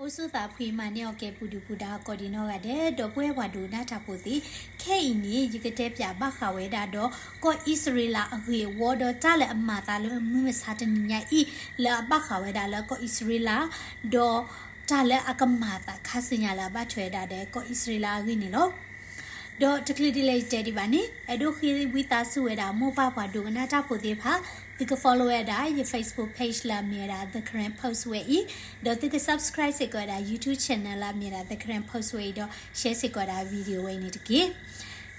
အိၣ်ဆူၣ်သးဖှံ မၤန့ၢ်အီၣ်ကဲ ပူၤဒုၣ်ပူၤဒါ ကိးဒံးနီၢ်ဂၤဒဲး ဒီပုၢ်ဝဲၢ်ပှၤဒိကနၣ်တၢ်ဖိသ့ၣ်, ခဲအံၤန့ၣ် ယကတဲပၠးဘၣ်ဃးဝဲဒၣ်ဒီး ကီၢ်အံၣ်စရ့လးအဂ့ၢ်အဝီ ဒီးတၢ်လၢအမၤသးလၢမုၢ်မဆါတနံၤညါအံၤ လၢအဘၣ်ဃးဝဲဒၣ်လၢကီၢ်အံၣ်စရ့လး, ဒီးတၢ်လၢအကမၤသးခါဆူညါလၢအဘၣ်ထွဲဝဲဒၣ်ဒီးကီၢ်အံၣ်စရ့လးအဂ့ၢ်န့ၣ်လီၤ. ဒီးတချုးဒ်လဲၣ်ယတဲဒံးဘၣ်န့ၣ် အဲၣ်ဒိးဃ့ဝံသးစူၤဝဲဒၣ် မိၢ်ပၢ်ပှၤဒိကနၣ်တၢ်ဖိသ့ၣ်တဖၣ်, သုက follow ဝဲဒၣ် ယ Facebook page လၢအမ့ၢ်ဝဲဒၣ် The Karen Post ဝဲအံၤ, ဒီးသုက subscribe စ့ၢ်ကီးဝဲဒၣ် YouTube channel လၢအမ့ၢ်ဝဲဒၣ် The Karen Post ဝဲအံၤ, ဒီး share စ့ၢ်ကီးဝဲဒၣ် video ဝဲအံၤန့ၣ်တက့ၢ်.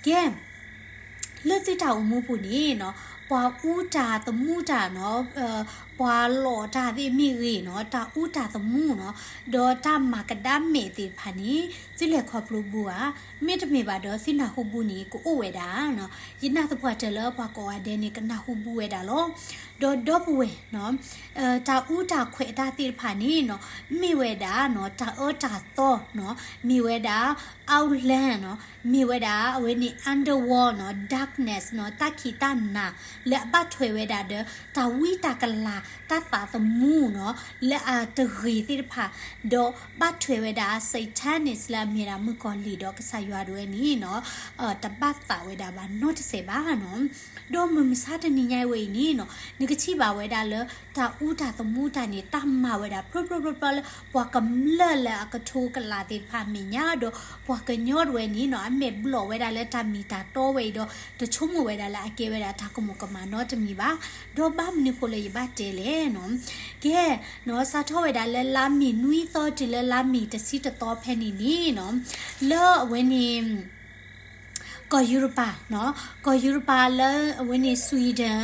ကဲ လၢသုတၢ်အိၣ်မူပူၤန့ၣ်နီၤ, ပှၤအူတၢ်သမူတၢ်နီၤ, ပှၤလီၢ်တၢ်သ့ၣ်မ့ၢ်ဂ့ၤနီၤ, တၢ်အူတၢ်သမူနီၤ, ဒီးတၢ်မၤကဒါမဲာ်သ့ၣ်တဖၣ်န့ၣ် သုလဲၤခီဖျိဘူးဧါ, မ့တမ့ၢ်ဘၣ်ဒီး သုနၢ်ဟူဘူးန့ၣ် ကအိၣ်ဝဲဒၣ်နီၤ. ယနာ်သပှၢ်တၢၢ်လၢပှၤကိးဂၤဒဲးန့ၣ် ကနၢ်ဟူဘူးဝဲဒၣ်လီၤ. ဒီးဒီပုၢ်ဝဲၢ်နီၤ, တၢ်အူတၢ်ခွဲးတၢ်သ့ၣ်တဖၣ်န့ၣ်နီၤ, မ့ၢ်ဝဲဒၣ်နီၤ, တၢ်အၢတၢ်သီနီၤ, မ့ၢ်ဝဲဒၣ် outland နီၤ, မ့ၢ်ဝဲဒၣ်အဝဲန့ၣ် underworld နီၤ, darkness နီၤ, တၢ်ခံးတၢ်နၤ လၢအဘၣ်ထွဲဝဲဒၣ်ဒီး တၢ်ဝံတၢ်ကလၤ တၢ်သးသမူနီၤ, လၢအတဂ့ၤသ့ၣ်တဖၣ်, ဒီးဘၣ်ထွဲဝဲဒၣ် Satanist လၢအမ့ၢ်ဒၣ်မုၣ်ကီၤလံၢ်ဒီးကစၢ်ယွၤဒၣ်ဝဲန့ၣ်နီၤ, တဘၣ်သးဝဲဒၣ်ဘၣ်နီတစဲးဘၣ်နီၤ. ဒီးမုၢ်မဆါတနံၤညါအံၤဝဲအံၤန့ၣ်နီၤ, နကထံၣ်ဘၣ်ဝဲဒၣ်လၢ တၢ်အူတၢ်သမူတၢ်န့ၣ် တၢ်မၤဝဲဒၣ်ဖျိဖျိဖျိဖျိလၢ ပှၤကမျၢၢ်လၢအကထိကလးသ့ၣ်တဖၣ်အမဲာ်ညါ, ဒီးပှၤကညီဒၣ်ဝဲန့ၣ်နီၤ, အမဲာ်ဘျီၣ်ဝဲဒၣ်လၢတၢ်မ့ၢ်တၢ်တီဝဲအံၤဒီး တဆိကမိၣ်ဝဲဒၣ်လၢအကဲဝဲဒၣ်တၢ်ကမူးကမၣ်နီတမံၤဘၣ်. ဒီးဘၣ်မနုၤဃိလၢယဘၣ်တဲလဲၣ်နီၤ, ကဲနီၤ, စးထီၣ်ဝဲဒၣ်လၢလါမ့ၤနွံသီတုၤလၢလါမ့ၤတဆံတသီဖဲန့ၣ်န့ၣ်နီၤ, လၢအဝဲန့ၣ် ကီၢ်ယူရပၤနီၤ, ကီၢ်ယူရပၤလၢအဝဲန့ၣ် Sweden,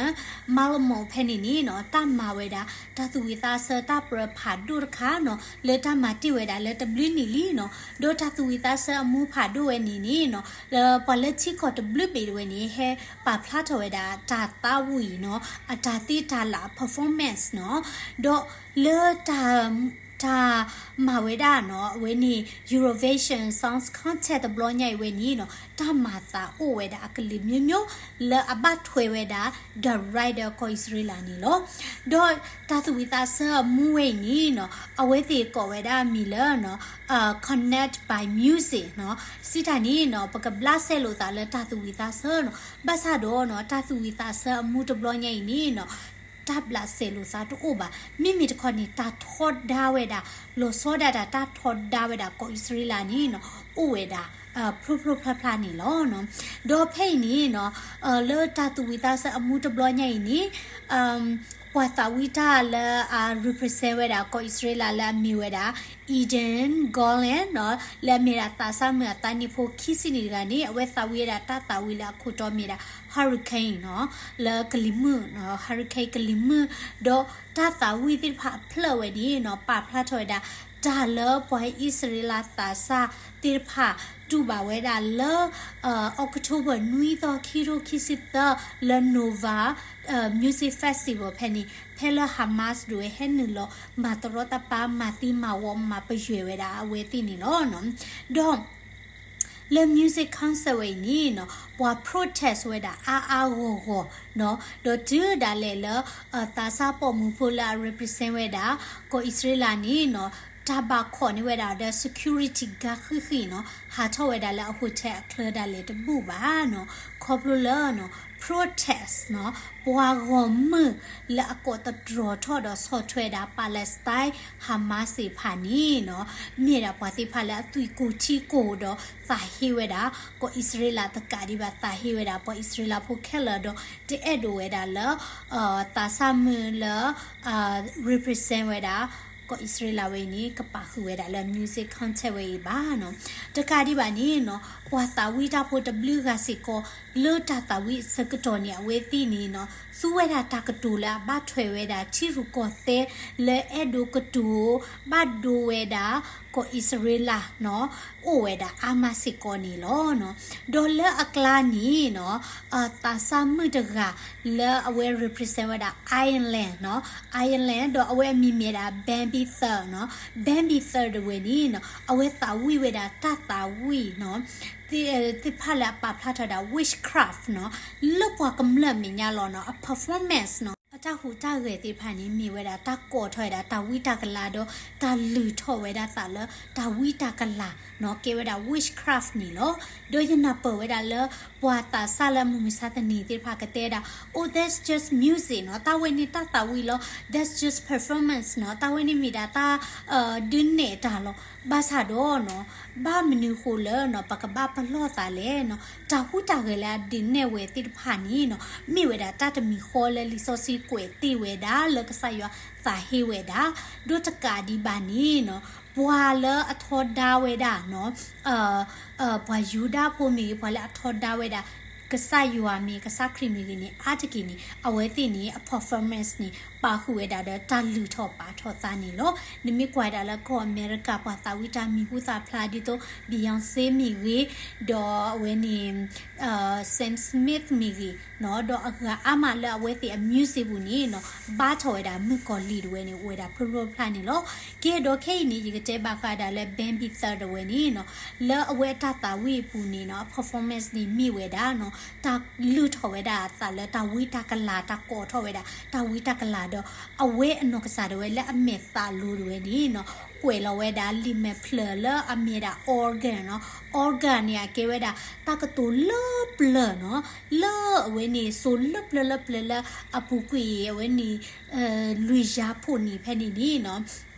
Malmö ဖဲန့ၣ်န့ၣ်နီၤ, တၢ်မၤဝဲဒၣ် တၢ်သူၣ်ဝံၣ်သးဆၢတၢ်ပြၢဖးဒိၣ်တခါနီၤ, လၢတၢ်မၤတ့ၢ်ဝဲဒၣ်လၢတဘျုးနံၣ်လံနီၤ, ဒီးတၢ်သူၣ်ဝံၣ်သးဆၢအမူဖးဒိၣ်ဝဲန့ၣ်န့ၣ်နီၤ, လၢပှၤလၢထံကီၢ်တဘျုးဘ့ၣ်တဝဲန့ၣ် ဟဲပာ်ဖျါထီၣ်ဝဲဒၣ်တၢ်သးဝံၣ်နီၤ, အတၢ်သ့တၢ်လၢ် performance နီၤ, ဒီးလၢတၢ် တၢ်မၤဝဲဒၣ်နီၤ, အဝဲန့ၣ် Eurovision Song Contest တဘျီညါအံၤဝဲန့ၣ်နီၤ, တၢ်မၤသးအိၣ်ဝဲဒၣ်အကလုာ်မျိုးမျိုး လၢအဘၣ်ထွဲဝဲဒၣ် the right ဒီးကီၢ်အံၣ်စရ့လးန့ၣ်လီၤ. ဒီးတၢ်သူၣ်ဝံၣ်သးဆၢအမူဝဲအံၤန့ၣ်နီၤ, အဝဲသ့ၣ်ကိးဝဲဒၣ်အမံၤလၢနီၤ, Connect by Music နီၤ, စံးတၢ်န့ၣ်နီၤ, ပကဘျးစဲလိာ်သးလၢတၢ်သူၣ်ဝံၣ်သးဆၢနီၤ, ဘၣ်ဆၣ်ဒီးနီၤ, တၢ်သူၣ်ဝံၣ်သးဆၢအမူတဘျီညါအံၤန့ၣ်နီၤ, တၢ်ဘျးစဲလိာ်သးတအိၣ်ဘၣ်. မ့မ့ၢ်တခီန့ၣ် တၢ်ထီဒါဝဲဒၣ်, လီၤဆီဒၣ်တၢ် တၢ်ထီဒါဝဲဒၣ်ကီၢ်အံၣ်စရ့လးန့ၣ်နီၤ, အိၣ်ဝဲဒၣ် ဖျိဖျိဖျါဖျါန့ၣ်လီၤ. ဒီးဖဲအံၤန့ၣ်နီၤ, လၢတၢ်သူၣ်ဝံၣ်သးဆၢအမူတဘျီညါအံၤန့ၣ်, ပှၤသးဝံၣ်တၢ်လၢအ represent ဝဲဒၣ်ကီၢ်အံၣ်စရ့လးလၢအမ့ၢ်ဝဲဒၣ် Eden Golan နီၤ, လၢအမ့ၢ်ဒၣ်သးစၢ်မုၣ်အသးနံၣ်ဖိခံဆံနံၣ်တဂၤန့ၣ်, အဝဲသးဝံၣ်ဝဲဒၣ်တၢ်သးဝံၣ်လၢအခိၣ်တီမ့ၢ်ဒၣ် Hurricane နီၤ, လၢကလံၤမုၢ်နီၤ, Hurricane ကလံၤမုၢ်, ဒီးတၢ်သးဝံၣ်သ့ၣ်တဖၣ်အဖျၢၣ်ဝဲန့ၣ်နီၤ, ပာ်ဖျါထီၣ်ဝဲဒၣ် တၢ်လၢပှၤအံၣ်စရ့လးသးစၢ်သ့ၣ်တဖၣ် တူၢ်ဘၣ်ဝဲဒၣ်လၢ October နွံသီ ခံကထိခံဆံသၢ လၢ Nova Music Festival ဖဲန့ၣ်, ဖဲလၢ Hamas ဒၣ်ဝဲဟဲနုာ်လီၤ မၤတရီတပါ မၤသံမၤဝီ မၤပယွဲၢ်ဝဲဒၣ်အဝဲသ့ၣ်န့ၣ်လီၤ. ဒီး လၢ music concert ဝဲအံၤန့ၣ်နီၤ, ပှၤ protest ဝဲဒၣ်အါအါဂီၢ်ဂီၢ်နီၤ, ဒီးတုၤဒၣ်လဲာ်လၢ သးစၢ်ပိာ်မုၣ်ဖိလၢအ represent ဝဲဒၣ် ကီၢ်အံၣ်စရ့လးန့ၣ်နီၤ, တၢ်ဘၣ်ခိးန့ၢ်ဝဲဒၣ်ဒီး security guard ဃံးဃံးနီၤ, ဟးထီၣ်ဝဲဒၣ်လၢအ hotel အချၢဒၣ်လဲာ်တဘူၣ်ဘၣ်နီၤ, ခီဖျိလၢနီၤ protest နီၤ, ပှၤဂီၢ်မုၢ်လၢအကိးသတြီၤထီၣ်ဒီးဆီၣ်ထွဲဒၣ် Palestine Hamas သ့ၣ်တဖၣ်န့ၣ်နီၤ, မ့ၢ်ဒၣ်ပှၤသ့ၣ်တဖၣ်လၢအသွံၣ်ကိၢ်ထံကိၢ်ဒီးသးဟ့ဝဲဒၣ် ကီၢ်အံၣ်စရ့လးတကးဒံးဘၣ် သးဟ့ဝဲဒၣ်ပှၤအံၣ်စရ့လးဖိခဲလၢာ်ဒီး တအဲၣ်ဒိးဝဲဒၣ်လၢ သးစၢ်မုၣ်လၢ represent ဝဲဒၣ် ကီၢ်အံၣ်စရ့လးဝဲအံၤန့ၣ် ကပာ်ဃုာ်ဝဲဒၣ်လၢ music concert ဝဲအံၤဘၣ်နီၤ. တကးဒံးဘၣ်န့ၣ်နီၤ, ပှၤသးဝံၣ်တၢ်ဖိတဘျုးဂၤစ့ၢ်ကီး လၢတၢ်သးဝံၣ်အဆၢကတီၢ်န့ၣ် အဝဲသ့ၣ်န့ၣ်နီၤ, သူဝဲဒၣ်တၢ်ကတိၤလၢအဘၣ်ထွဲဝဲဒၣ် ထံရူၢ်ကီၢ်သဲးလၢအဲၣ်ဒိးကတိၤ ဘၣ်ဒိဝဲဒၣ် ကီၢ်အံၣ်စရ့လးနီၤ, အိၣ်ဝဲဒၣ်အါမးစ့ၢ်ကီးန့ၣ်လီၤ. ဒီးလၢအကျါန့ၣ်နီၤ, သးစၢ်မုၣ်တဂၤလၢအဝဲ represent ဝဲဒၣ် Ireland နီၤ, Ireland ဒီးအဝဲအမံၤမ့ၢ်ဒၣ် Bambi Third နီၤ, Bambi Third တဝဲန့ၣ်နီၤ, အဝဲသးဝံၣ်ဝဲဒၣ်တၢ်သးဝံၣ်နီၤ, သ့ၣ်တဖၣ်လၢအပာ်ဖျါထီၣ်ဝဲဒၣ် witchcraft နီၤ, လၢပှၤကမျၢၢ်အမဲာ်ညါလီၤနီၤ, အ performance နီၤ, တၢ်ဟူးတၢ်ဂဲၤသ့ၣ်တဖၣ်န့ၣ် မ့ၢ်ဝဲဒၣ်တၢ်ကိးထီၣ်ဝဲဒၣ်တၢ်ဝံတၢ်ကလၤဒီး တၢ်လုၢ်ထီၣ်ဝဲဒၣ်သးလၢတၢ်ဝံတၢ်ကလၤနီၤ ကဲဝဲဒၣ် witchcraft န့ၣ်လီၤ. ဒီးယနၢ်ပၢၢ်ဝဲဒၣ်လၢ ပှၤသးစၢ်လၢအမုၢ်မဆါသနံၤသ့ၣ်တဖၣ်ကတဲဒၣ် Oh, that's just music နီၤ, တၢ်ဝဲန့ၣ်တၢ်သးဝံၣ်လီၤ, that's just performance နီၤ, တၢ်ဝဲန့ၣ်မ့ၢ်ဒၣ်တၢ် ဒုးနဲၣ်တၢ်လီၤ. ဘၣ်ဆၣ်ဒီးနီၤ ဘၣ်မနုၤဃိလၢနီၤ ပကဘၣ်ပလီၢ်သးလဲၣ်နီၤ, တၢ်ဟူးတၢ်ဂဲၤလၢအဒုးနဲၣ်ဝဲသ့ၣ်တဖၣ်န့ၣ်နီၤ မ့ၢ်ဝဲဒၣ်တၢ်တမံၤဃီလၢလံာ်စီဆှံကွဲးတ့ၢ်ဝဲဒၣ်လၢကစၢ်ယွၤသးဟ့ဝဲဒၣ်, ဒီးတကးဒံးဘၣ်န့ၣ်နီၤ ပှၤလၢအထီဒါဝဲဒၣ်နီၤ ပှၤယူဒၤဖိမ့ၢ်ဂ့ၤ ပှၤလၢအထီဒါဝဲဒၣ် ကစၢ်ယွၤမ့ၢ် ကစၢ်ခရံာ်မ့ၢ်ဂ့ၤန့ၣ် အါတက့ၢ်န့ၣ် အဝဲသ့ၣ်န့ၣ် အ performance န့ၣ် ပာ်ဃုာ်ဝဲဒၣ်ဒီးတၢ်လုၢ်ထီၣ်ပာ်ထီၣ်သးန့ၣ်လီၤ. နမ့ၢ်ကွၢ်ဒၣ်လၢကီၢ်အမဲရကၤ ပှၤသးဝံၣ်တၢ်မံၤဟူသၣ်ဖျါဒ်သိး Beyonce မ့ၢ်ဂ့ၤ, ဒီးအဝဲန့ၣ် Sam Smith မ့ၢ်ဂ့ၤနီၤ, ဒီးအဂၤအါမးလၢအဝဲသ့ၣ်အ music ပူၤန့ၣ်နီၤ ဘါထီၣ်ဝဲဒၣ်မုၣ်ကီၤလံၢ်တဝဲန့ၣ် အိၣ်ဝဲဒၣ်ဖျိဖျိဖျါန့ၣ်လီၤ. ကဲဒီးခဲအံၤန့ၣ် ယကတဲဘၣ်ဃးဒၣ်လၢ Ben Bither တဝဲန့ၣ်နီၤ လၢအဝဲအတၢ်သးဝံၣ်အပူၤန့ၣ်နီၤ အ performance န့ၣ်မ့ၢ်ဝဲဒၣ်နီၤ တၢ်လုၢ်ထီၣ်ဝဲဒၣ်အသးလၢတၢ်ဝံတၢ်ကလၤ တၢ်ကိးထီၣ်ဝဲဒၣ်တၢ်ဝံတၢ်ကလၤဒီး အဝဲအနီၢ်ကစၢ်ဒၣ်ဝဲလၢအမဲာ်သးလိၤတဝဲန့ၣ်နီၤ ကွဲးလီၤဝဲဒၣ်လံာ်မဲာ်ဖျၢၣ်လၢအမ့ၢ်ဒၣ် organ နီၤ, organ န့ၣ် အကဲဝဲဒၣ် တၢ်ကတိၤလၢပျၢၤနီၤ, လၢအဝဲန့ၣ်စိၤလၢပျၢၤလၢပျၢၤလၢအပူၤကွံာ်အံၤ အဝဲန့ၣ် လွံၢ်ယါဖှိၣ်နံၣ်ဖဲန့ၣ်န့ၣ်နီၤ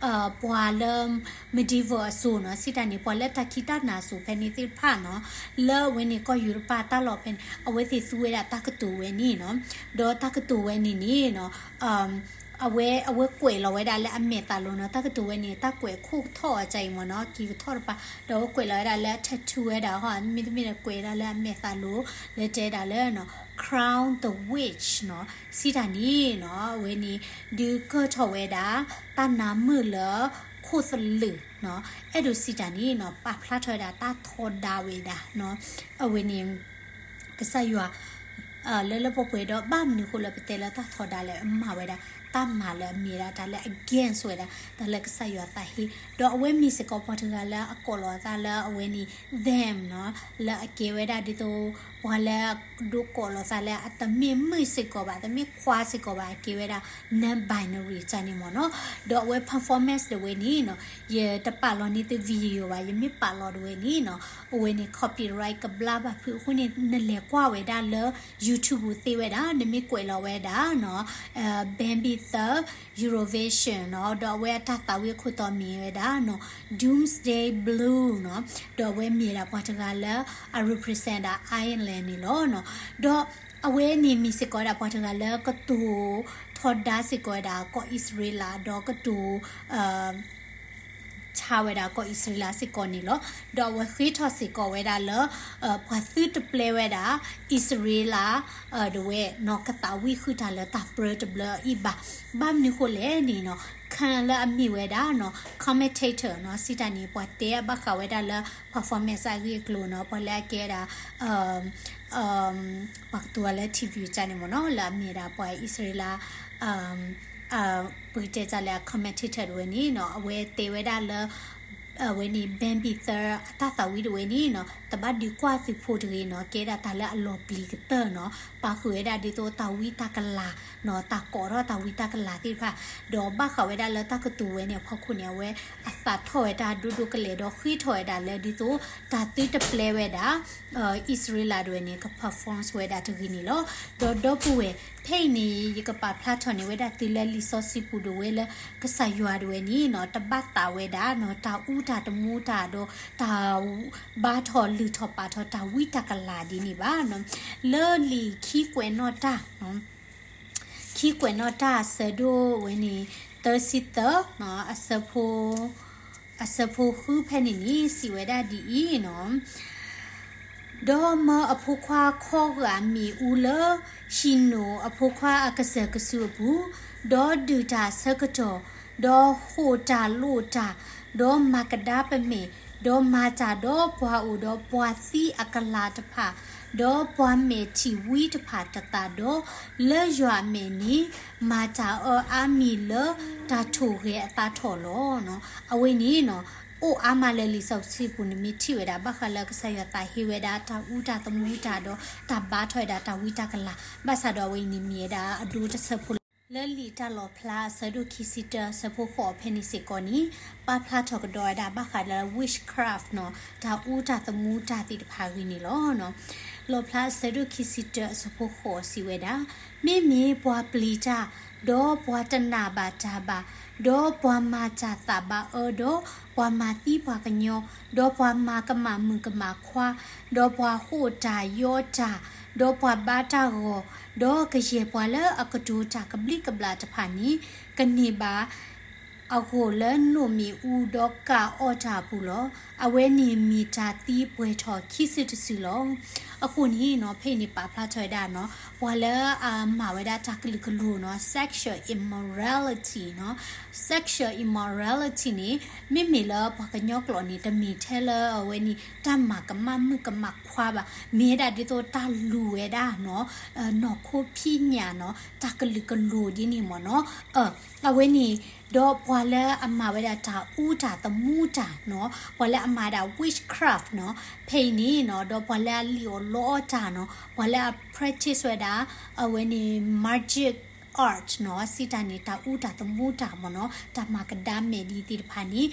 ပှၤလၢ medieval အစိၤနီၤ စံးတၢ်န့ၣ် ပှၤလၢတၢ်ခံးတၢ်နၤစိၤဖဲန့ၣ်သ့ၣ်တဖၣ်နီၤ လၢအဝဲန့ၣ်ကီၢ်ယူရပၤတၢ်လီၢ်ဖဲန့ၣ် အဝဲသ့ၣ်သူဝဲဒၣ်တၢ်ကတိၤဝဲန့ၣ်နီၤ, ဒီးတၢ်ကတိၤဝဲန့ၣ်န့ၣ်နီၤ အဝဲ အဝဲကွဲးလီၤဝဲဒၣ်လၢအမဲာ်သးလိၤနီၤ, တၢ်ကတိၤဝဲန့ၣ် တၢ်ကွဲးခိၣ်ထီၣ်အီၤကအံၤမ့ၢ်နီၤ, က့ၤကထီၣ်တပၤ, ဒီးအဝဲကွဲးလီၤဝဲဒၣ်လၢ tattoo ဝဲဒၣ်ဟီ, မ့တမ့ၢ်ဒီးကွဲးဒၣ်လၢအမဲာ်သးလိၤ လၢတဲဒၣ်လၢ crown the witch နီၤ, စံးတၢ်န့ၣ်နီၤ, အဝဲန့ၣ် ဒုးကၢၢ်ထီၣ်ဝဲဒၣ် တၢ်နါမုၣ်လၢခိၣ်သလုးနီၤ, အဲၣ်ဒိးစံးတၢ်န့ၣ်နီၤ, ပာ်ဖျါထီၣ်ဝဲဒၣ်တၢ်ထီဒါဝဲဒၣ်နီၤ, အဝဲန့ၣ် ကစၢ်ယွၤ လၢလၢပှဲၤပှဲၤဒီး ဘၣ်မနုၤဃိလၢပတဲလၢတၢ်ထီဒါလဲၣ်, အမၤဝဲဒၣ် တၢ်မၤလၢအမ့ၢ်ဒၣ်တၢ်လၢ against ဝဲဒၣ် တၢ်လၢကစၢ်ယွၤသးဟ့, ဒီးအဝဲမ့ၢ်စ့ၢ်ကီးပှၤတဂၤလၢအကိးလီၤအသးလၢအဝဲန့ၣ် them နီၤ, လၢအကဲဝဲဒၣ်ဒ်သိး ပှၤလၢအဒိးကိးလီၤသးလၢအတမ့ၢ်မုၣ်စ့ၢ်ကီးဘၣ်, တမ့ၢ်ခွါစ့ၢ်ကီးဘၣ်, အကဲဝဲဒၣ် non-binary တၢ်န့ၣ်မ့ၢ်နီၤ, ဒီးအဝဲ performance တဝဲန့ၣ်နီၤ, ယတပာ်လီၤန့ၢ်သု video ဘၣ်, ယမ့ၢ်ပာ်လီၤတဝဲန့ၣ်နီၤ, အဝဲန့ၣ် copyright ကဘျါဘၣ်ဖုးအဃိန့ၣ် နလဲၤကွၢ်ဝဲဒၣ်လၢ YouTube ပူၤသ့ဝဲဒၣ်, နမ့ၢ်ကွဲးလီၤဝဲဒၣ်နီၤ, Ben Bither Eurovision နီၤ, ဒီးအဝဲအတၢ်သးဝံၣ်အခိၣ်တီမ့ၢ်ဝဲဒၣ်နီၤ, Doomsday Blue နီၤ, ဒီးအဝဲမ့ၢ်ဒၣ်ပှၤတဂၤလၢအ represent ဒၣ် Ireland န့ၣ်လီၤနီၤ, ဒီးအဝဲန့ၣ်မ့ၢ်စ့ၢ်ကီးဝဲဒၣ်ပှၤတဂၤလၢကတိၤ ထီဒါစ့ၢ်ကီးဝဲဒၣ်ကီၢ်အံၣ်စရ့လး ဒီးကတိၤ ဆါဝဲဒၣ်ကီၢ်အံၣ်စရ့လးစ့ၢ်ကီးန့ၣ်လီၤ. ဒီးအဝဲဃ့ထီၣ်စ့ၢ်ကီးဝဲဒၣ်လၢ ပှၤသုတပျဲဝဲဒၣ် အံၣ်စရ့လး ဒၣ်ဝဲနီၤ ကသးဝံၣ်ဃုာ်တၢ်လၢတၢ်ပြၢတဘျၢအံၤဘၣ်. ဘၣ်မနုၤဃိလဲၣ်န့ၣ်နီၤ Khan လၢအမ့ၢ်ဝဲဒၣ်နီၤ commentator နီၤ စံးတၢ်န့ၣ် ပှၤတဲဘၣ်ဃးဝဲဒၣ်လၢ performance အဂ့ၢ်အကျိၤနီၤ ပှၤလၢအကဲဒၣ် ပှၤကတိၤဝဲလၢ TV တၢ်န့ၣ်မ့ၢ်နီၤ လၢအမ့ၢ်ဒၣ်ပှၤအံၣ်စရ့လး ပကတဲတၢ်လၢအ commentator တဝဲန့ၣ်နီၤ အဝဲတဲဝဲဒၣ်လၢ အဝဲန့ၣ် Ben Bither အတၢ်သးဝံၣ်တဝဲန့ၣ်နီၤ တဘၣ်ဒုးကွၢ်သုးဖိတဂ့ၤနီၤ ကဲဒၣ်တၢ်လၢအလီၤပျံၤကတၢၢ်နီၤ ပာ်ဃုာ်ဝဲဒၣ်ဒ်သိးတၢ်ဝံတၢ်ကလၤနီၤ တၢ်ကိးထီၣ်တၢ်ဝံတၢ်ကလၤသ့ၣ်တဖၣ် ဒီးဘၣ်ဃးဝဲဒၣ်လၢတၢ်ကတိၤဝဲန့ၣ် အဖီခိၣ်န့ၣ် အဝဲအသးထီၣ်ဝဲဒၣ်ဒိၣ်ဒိၣ်ကလဲာ်ဒီးဃ့ထီၣ်ဝဲဒၣ်လၢဒ်သိး တၢ်သုတပျဲဝဲဒၣ် အံၣ်စရ့လးတဝဲန့ၣ် က perform ဝဲဒၣ်တဂ့ၤန့ၣ်လီၤ. ဒီးဒီပုၢ်ဝဲၢ် ဖဲအံၤန့ၣ် ယကပာ်ဖျါထီၣ်န့ၢ်ဝဲဒၣ်သုလၢလံာ်စီဆှံပူၤဒၣ်ဝဲလၢ ကစၢ်ယွၤဒၣ်ဝဲန့ၣ်နီၤ တဘၣ်သးဝဲဒၣ်နီၤ တၢ်အူတၢ်တမူတၢ်ဒီး တၢ်ဘါထီၣ်လုၢ်ထီၣ်ပာ်ထီၣ်တၢ်ဝံတၢ်ကလၤဒ်န့ၣ်ဘၣ်နီၤ. လၢလံာ်ခံကွဲးနီၣ်တၢ် ခံကွဲးနီၣ်တၢ်အဆၢဒိၣ်ဝဲန့ၣ် သၢဆံသၢ အဆၢဖိ အဆၢဖိဃုဖဲန့ၣ်န့ၣ် စံးဝဲဒၣ်ဒ်အံၤနီၤ, ဒီးမၢအဖိခွါခီဂာ်မ့ၣ်အူလၢ ဟံၣ်နိာ်အဖိခွါအကစၢၢ်ကစူၢ်အပူၤ, ဒီးဒုၣ်တၢ်ဆၢကတီၢ်, ဒီးဟိၣ်တၢ်လိၣ်တၢ်, ဒီးမၤကဒါပမဲာ်, ဒီးမၤတၢ်ဒီးပှၤအိၣ်ဒီးပှၤသံအကလၤတဖၣ်, ဒီးပှၤမဲာ်ထံၣ်ဝံတဖၣ်တသးဒီး, လၢယွၤအမဲာ်န့ၣ် မၤတၢ်အၢအါမံၤလၢတၢ်ထိၣ်ဂဲၤအသးထီၣ်လီၤ. အဝဲန့ၣ်နီၤ အိၣ်အါမးလၢလံာ်စီဆှံပူၤန့ၣ် မ့ၢ်ထံၣ်ဝဲဒၣ် ဘၣ်ဃးလၢကစၢ်ယွၤသးဟ့ဝဲဒၣ် တၢ်အူတၢ်သမူတၢ်ဒီး တၢ်ဘါထီၣ်ဝဲဒၣ်တၢ်ဝံတၢ်ကလၤ, ဘၣ်ဆၣ်ဒီးအဝဲအံၤန့ၣ်မ့ၢ်ဝဲဒၣ်အဒိတဆၢဖိလီၤ. လၢလံာ်တၢ်လီၣ်ဖျါအဆၢဒိၣ်ခံဆံတၢ အဆၢဖိဃိးဖဲန့ၣ်စ့ၢ်ကီးန့ၣ် ပာ်ဖျါထီၣ်ကဒီးဝဲဒၣ်ဘၣ်ဃးဒီး witchcraft နီၤ, တၢ်အူတၢ်သမူတၢ်သ့ၣ်တဖၣ်အဂ့ၢ်န့ၣ်လီၤ. လီၣ်ဖျါအဆၢဒိၣ်ခံဆံတၢ အဆၢဖိဃိးစံးဝဲဒၣ်, မ့မ့ၢ်ပှၤပျံၤတၢ်, ဒီးပှၤတနာ်ဘၣ်တၢ်ဘၣ်, ဒီးပှၤမၤတၢ်သးဘၣ်အၢ, ဒီးပှၤမၤသံပှၤကညီ, ဒီးပှၤမၤကမၣ်မုၣ်ကမၣ်ခွါ, ဒီးပှၤဟိၣ်တၢ်ယီတၢ်, ဒီးပှၤဘါတၢ်ဂီၤ, ဒီးကယဲၢ်ပှၤလၢအကတိၤတၢ်ကဘျံးကဘျၣ်တဖၣ်န့ၣ် ကန့ၢ်ဘၣ် အဂီၢ်လၢနိၣ်မ့ၣ်အူဒီးကၣ်အီၣ်တၢ်အပူၤလီၤ. အဝဲန့ၣ်မ့ၢ်တၢ်သံပှဲၤထီၣ်ခံစုတစုလီၤ. အဃိန့ၣ်နီၤ ဖဲအံၤန့ၣ်ပာ်ဖျါထီၣ်ဝဲဒၣ်နီၤ ပှၤလၢအမၤဝဲဒၣ်တၢ်ကလုာ်ကလိၤနီၤ sexual immorality နီၤ sexual immorality န့ၣ် မ့မ့ၢ်လၢပှၤကညီကျိာ်န့ၣ် တမ့ၢ်ထဲလၢအဝဲန့ၣ် တၢ်မၤကမၣ်မုၣ်ကမၣ်ခွါဘၣ်, မ့ၢ်ဝဲဒၣ်ဒ်သိးတၢ်လူၤဝဲဒၣ်နီၤ နီၢ်ခိဖံးညၣ်နီၤ တၢ်ကလုာ်ကလိၤဒ်န့ၣ်မ့ၢ်နီၤ အဝဲန့ၣ် ဒီးပှၤလၢအမၤဝဲဒၣ်တၢ်အူတၢ်သမူတၢ်နီၤ ပှၤလၢအမၤဒၣ် witchcraft နီၤ ဖဲအံၤန့ၣ်နီၤ ဒီးပှၤလၢအလံၣ်အီၣ်လီအီၣ်တၢ်နီၤ ပှၤလၢအ practice ဝဲဒၣ် အဝဲန့ၣ် magic art နီၤ စံးတၢ်န့ၣ် တၢ်အူတၢ်သမူတၢ်မ့ၢ်နီၤ တၢ်မၤကဒါမဲာ်ဒ်သ့ၣ်တဖၣ်န့ၣ်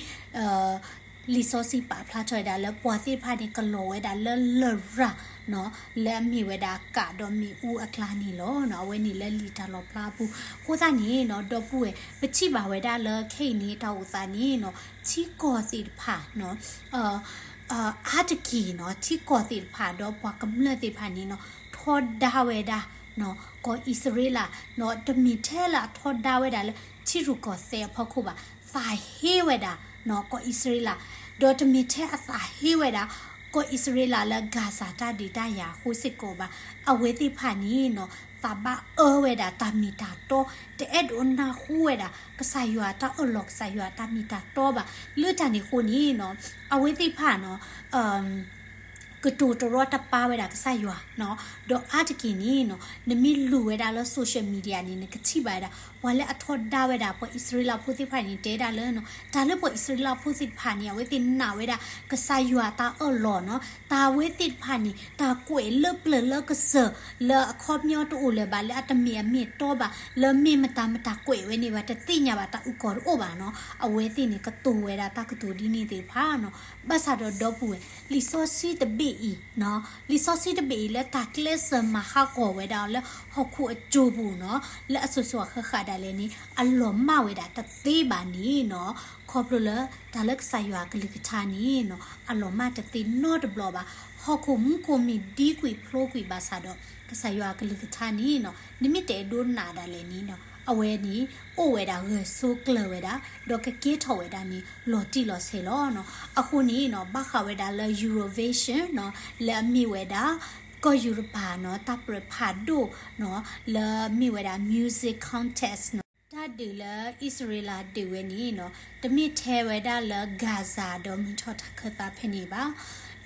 လံာ်စီဆှံပာ်ဖျါထီၣ်ဝဲဒၣ်လၢပှၤသ့ၣ်တဖၣ်န့ၣ် ကလီၤဝဲဒၣ်လၢလရာ်နီၤ လၢအမ့ၢ်ဝဲဒၣ်ကၣ်ဒီးမ့ၣ်အူအကျါန့ၣ်လီၤ. အဝဲန့ၣ်လၢလံာ်တၢ်လီၣ်ဖျါအပူၤ အဃိသတးန့ၣ်နီၤ ဒီပုၢ်ဝဲၢ် ပထံၣ်ဘၣ်ဝဲဒၣ်လၢခဲအံၤန့ၣ် တၢ်အိၣ်သးန့ၣ်နီၤ ထံကီၢ်သ့ၣ်တဖၣ်နီၤ အါတက့ၢ်နီၤ ထံကီၢ်သ့ၣ်တဖၣ် ဒီးပှၤကမျၢၢ်သ့ၣ်တဖၣ်န့ၣ်နီၤ ထီဒါဝဲဒၣ်နီၤ ကီၢ်အံၣ်စရ့လးနီၤ တမ့ၢ်ထဲလၢအထီဒါဝဲဒၣ်လၢ ထံရူၢ်ကီၢ်သဲးအဖီခိၣ်ဘၣ်, သးဟ့ဝဲဒၣ်နီၤ ကီၢ်အံၣ်စရ့လး, ဒီးတမ့ၢ်ထဲအသးဟ့ဝဲဒၣ် ကီၢ်အံၣ်စရ့လးလၢ Gaza တၢ်ဒုးတၢ်ယၤအဃိစ့ၢ်ကီးဘၣ်, အဝဲသ့ၣ်တဖၣ်န့ၣ်နီၤ သးဘၣ်အၢဝဲဒၣ်တၢ်မ့ၢ်တၢ်တီ, တအဲၣ်ဒိးနၢ်ဟူဝဲဒၣ် ကစၢ်ယွၤတၢ်အၢၣ်လီၤ ကစၢ်ယွၤတၢ်မ့ၢ်တၢ်တီဘၣ်. လၢတၢ်န့ၣ်အဃိန့ၣ်နီၤ အဝဲသ့ၣ်တဖၣ်နီၤ ကတိၤတရီတပါဝဲဒၣ်ကစၢ်ယွၤနီၤ, ဒီးအါတက့ၢ်န့ၣ်နီၤ နမ့ၢ်လူၤဝဲဒၣ်လၢ social media န့ၣ် နကထံၣ်ဘၣ်ဝဲဒၣ် ပှၤလၢအထီဒါဝဲဒၣ် ပှၤအံၣ်စရ့လးဖိသ့ၣ်တဖၣ်န့ၣ် တဲဒၣ်လၢနီၤ တၢ်လၢပှၤအံၣ်စရ့လးဖိသ့ၣ်တဖၣ်န့ၣ် အဝဲသ့ၣ်နာ်ဝဲဒၣ် ကစၢ်ယွၤတၢ်အၢၣ်လီၤနီၤ, တၢ်ဝဲသ့ၣ်တဖၣ်န့ၣ် တၢ်ကွဲးလၢပျၢၤလၢကစၢၢ် လၢအခီပညီတအိၣ်လၢၤဘၣ် လၢအတမ့ၢ်အမ့ၢ်တီဘၣ် လၢမ့ၢ်မတၤမတၤကွဲးဝဲန့ၣ်ဘၣ် တသ့ၣ်ညါဘၣ် တၢ်အုၣ်ကီၤတအိၣ်ဘၣ်နီၤ, အဝဲသ့ၣ်န့ၣ် ကတိၤဝဲဒၣ်တၢ်ကတိၤဒ်န့ၣ်သ့ၣ်တဖၣ်နီၤ, ဘၣ်ဆၣ်ဒီးဒီပုၢ်ဝဲၢ် လံာ်စီဆှံတဘ့ၣ်အံၤနီၤ လံာ်စီဆှံတဘ့ၣ်အံၤလၢတၢ်ကျဲးစၢးမၤဟးဂီၤဝဲဒၣ်အီၤလၢဟီၣ်ခိၣ်အစိၤပူၤနီၤ လၢအစိၤစိၤအဃၣ်ဃၣ်ဒၣ်လဲာ်န့ၣ် အလီၤမၢ်ဝဲဒၣ်တသ့ဘၣ်န့ၣ်နီၤ, ခီဖျိလၢ တၢ်လၢကစၢ်ယွၤအကလုၢ်ကထါန့ၣ်နီၤ အလီၤမၢ်တသ့နီတဘျီဘၣ်. ဟီၣ်ခိၣ်မူခိၣ်မ့ၢ်ဒံကွံာ်ဖျိကွံာ်ဘၣ်ဆၣ်ဒီး ကစၢ်ယွၤအကလုၢ်ကထါန့ၣ်နီၤ နမ့ၢ်တအဲၣ်ဒိးနာ်ဒၣ်လဲာ်န့ၣ်နီၤ အဝဲန့ၣ် အိၣ်ဝဲဒၣ်ဂဲၤဆိကျၢၤဝဲဒၣ် ဒီးကကဲထီၣ်ဝဲဒၣ်န့ၣ် လီၤတံၢ်လီၤဆဲးလီၤနီၤ. အဃိန့ၣ်နီၤ ဘၣ်ဃးဝဲဒၣ်လၢ Eurovision နီၤ လၢအမ့ၢ်ဝဲဒၣ် ကီၢ်ယူရပၤနီၤ တၢ်ပြၢးဖးဒိၣ်နီၤ လၢအမ့ၢ်ဝဲဒၣ် music contest နီၤ တၢ်ဒုးလၢအံၣ်စရ့လးဒုးဝဲန့ၣ်နီၤ တမ့ၢ်ထဲဝဲဒၣ်လၢ Gaza ဒီးမုၢ်ထီၣ်တၢ်ခၢၣ်သးဖဲန့ၣ်ဘၣ်.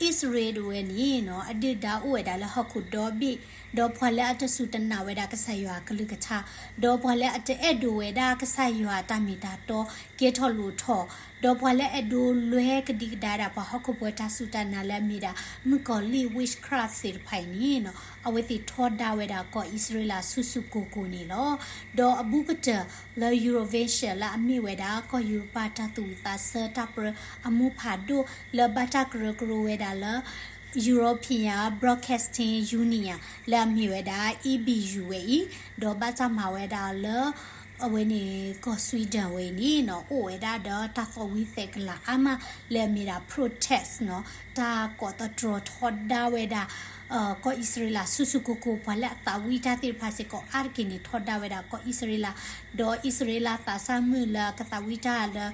အံၣ်စရ့လးဒုးဝဲန့ၣ်နီၤ အဒုၣ်ဒါအိၣ်ဝဲဒၣ်လၢဟီၣ်ခိၣ်ဒီဘ့ၣ် ဒီးပှၤလၢအတစူၢ်တနာ်ဝဲဒၣ်ကစၢ်ယွၤအကလုၢ်ကထါ ဒီးပှၤလၢအတအဲၣ်ဒိးဝဲဒၣ်ကစၢ်ယွၤအတၢ်မ့ၢ်တၢ်တီ ကဲထီၣ်လိၣ်ထီၣ် ဒီးပှၤလၢအဲၣ်ဒိးလွဲကဒံကဒါဒၣ်ပှၤဟီၣ်ခိၣ်ဖိတၢ်စူၢ်တၢ်နာ်လၢအမ့ၢ်ဒၣ် မုၣ်ကီၤလံၢ် witchcraft သ့ၣ်တဖၣ်အံၤန့ၣ်နီၤ အဝဲသ့ၣ်ထီဒါဝဲဒၣ်ကီၢ်အံၣ်စရ့လးဆူၣ်ဆူၣ်ကိၢ်ကိၢ်န့ၣ်လီၤ. ဒီးအဘူးကတၢၢ်လၢ Eurovision လၢအမ့ၢ်ဝဲဒၣ် ကီၢ်ယူရပၤတၢ်သူၣ်ဝံၣ်သးဆၢတၢ်ပြၢအမူဖးဒိၣ် လၢဘၣ်တၢ်ကရၢကရိဝဲဒၣ်လၢ European Broadcasting Union လၢအမ့ၢ်ဝဲဒၣ် E B U ဝဲအံၤ, ဒီးဘၣ်တၢ်မၤဝဲဒၣ်လၢ အဝဲန့ၣ် ကီၢ် Sweden ဝဲအံၤန့ၣ်နီၤ အိၣ်ဝဲဒၣ်ဒီးတၢ်သီၣ်ဝံၤသဲးကလၤအါမး လၢအမ့ၢ်ဒၣ် protest နီၤ တၢ်ကိးသတြီၤထီဒါဝဲဒၣ် ကီၢ်အံၣ်စရ့လးဆူၣ်ဆူၣ်ကိၢ်ကိၢ် ပှၤလၢအသးဝံၣ်တၢ်သ့ၣ်တဖၣ်စ့ၢ်ကီး အါတက့ၢ်န့ၣ် ထီဒါဝဲဒၣ်ကီၢ်အံၣ်စရ့လး, ဒီးအံၣ်စရ့လးသးစၢ်မုၣ်လၢကသးဝံၣ်တၢ်လၢ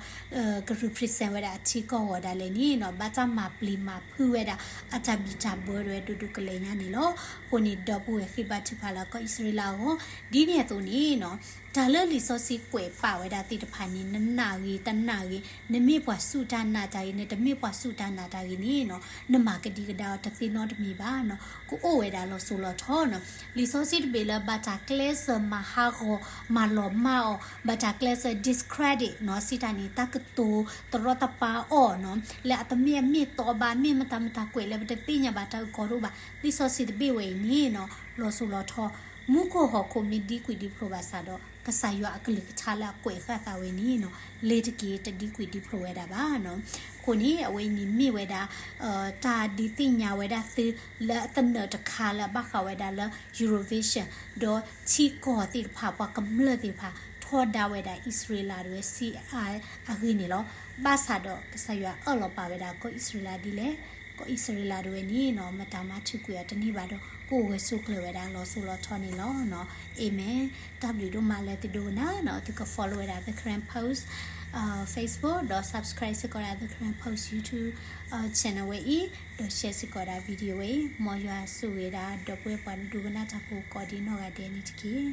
က represent ဝဲဒၣ်အထံကီၢ်ဂီၤဒၣ်လဲာ်န့ၣ်နီၤ ဘၣ်တၢ်မၤပျံၤမၤဖုးဝဲဒၣ် အတၢ်ဘံၣ်တၢ်ဘၢဝဲဒိၣ်ဒိၣ်ကလဲာ်ညါန့ၣ်လီၤ. အဃိန့ၣ် ဒီပုၢ်ဝဲၢ်သ့ၣ်ဘၣ်ထုကဖၣ်လၢကီၢ်အံၣ်စရ့လးအဂီၢ် ဒ်န့ၣ်အသိးန့ၣ်နီၤ တၢ်လၢလံာ်စီဆှံကွဲးပာ်ဝဲဒၣ်သ့ၣ်တဖၣ်န့ၣ် နနာ်ဂ့ၤတနာ်ဂ့ၤ နမ့ၢ်ပှၤစူၢ်တၢ်နာ်တၢ်ဂ့ၤ နတမ့ၢ်ပှၤစူၢ်တၢ်နာ်တၢ်ဂ့ၤန့ၣ်နီၤ နမၤကဒံကဒါအီၤတသ့နီတမံၤဘၣ်နီၤ ကအိၣ်ဝဲဒၣ်လီၤစိၤလီၤထီနီၤ. လံာ်စီဆှံတဘ့ၣ်လၢဘၣ်တၢ်ကျဲးစၢးမၤဟးဂီၤ မၤလီၤမၢ်အီၤ ဘၣ်တၢ်ကျဲးစၢး discredit နီၤ စံးတၢ်န့ၣ် တၢ်ကတိၤတရီတပါအီၤနီၤ လၢအတမ့ၢ်အမ့ၢ်တီဘၣ် မ့ၢ်မတၤမတၤကွဲးလၢပတသ့ၣ်ညါဘၣ်တၢ်အုၣ်ကီၤတအိၣ်ဘၣ် လံာ်စီဆှံတဘ့ၣ်ဝဲအံၤန့ၣ်နီၤ လီၤစိၤလီၤထီ မူခိၣ်ဟီၣ်ခိၣ်မ့ၢ်ဒံကွံာ်ဒံဖျိးဘၣ်ဆၣ်ဒီး ကစၢ်ယွၤအကလုၢ်ကထါလၢအကွဲးဃာ်သးဝဲန့ၣ်နီၤ လ့ၤတက့ၤတဒံကွံာ်ဒံဖျိးဝဲဒၣ်ဘၣ်နီၤ. အဃိန့ၣ် အဝဲအံၤန့ၣ်မ့ၢ်ဝဲဒၣ် တၢ်ဒုးသ့ၣ်ညါဝဲဒၣ်သုလၢအသနၢၣ်တခါလၢအဘၣ်ဃးဝဲဒၣ်လၢ Eurovision ဒီးထံကီၢ်သ့ၣ်တဖၣ် ပှၤကမျၢၢ်သ့ၣ်တဖၣ် ထီဒါဝဲဒၣ်အံၣ်စရ့လးဒၣ်ဝဲစ့အဂ့ၢ်န့ၣ်လီၤ. ဘၣ်ဆၣ်ဒီးကစၢ်ယွၤအၢၣ်လီၤပာ်ဝဲဒၣ်ကီၢ်အံၣ်စရ့လးဒ်လဲၣ် ကီၢ်အံၣ်စရ့လးဒၣ်ဝဲန့ၣ်နီၤ မတၤမၤထုးကွံာ်အီၤတန့ၢ်ဘၣ်ဒီး ကအိၣ်ဂၢၢ်ဆိးကျၢၤဝဲဒၣ်လီၤစိၤလီၤထီန့ၣ်လီၤနီၤ. Amen. တၢ်ဘျုးဒိၣ်မးလၢသုဒိကနၣ်နီၤ သုက follow ဝဲဒၣ် The Karen Post Facebook ဒီး subscribe စ့ၢ်ကီးဒၣ် The Karen Post YouTube channel ဝဲအံၤ ဒီး share စ့ၢ်ကီးဒၣ် video ဝဲအံၤ မ်ယွၤဆိၣ်ဂ့ၤဒၣ်ဒီပုၢ်ဝဲၢ်ပှၤဒိကနၣ်တၢ်ဖိကိးဒံနီၢ်ဂၤဒဲးန့ၣ်တက့ၢ်.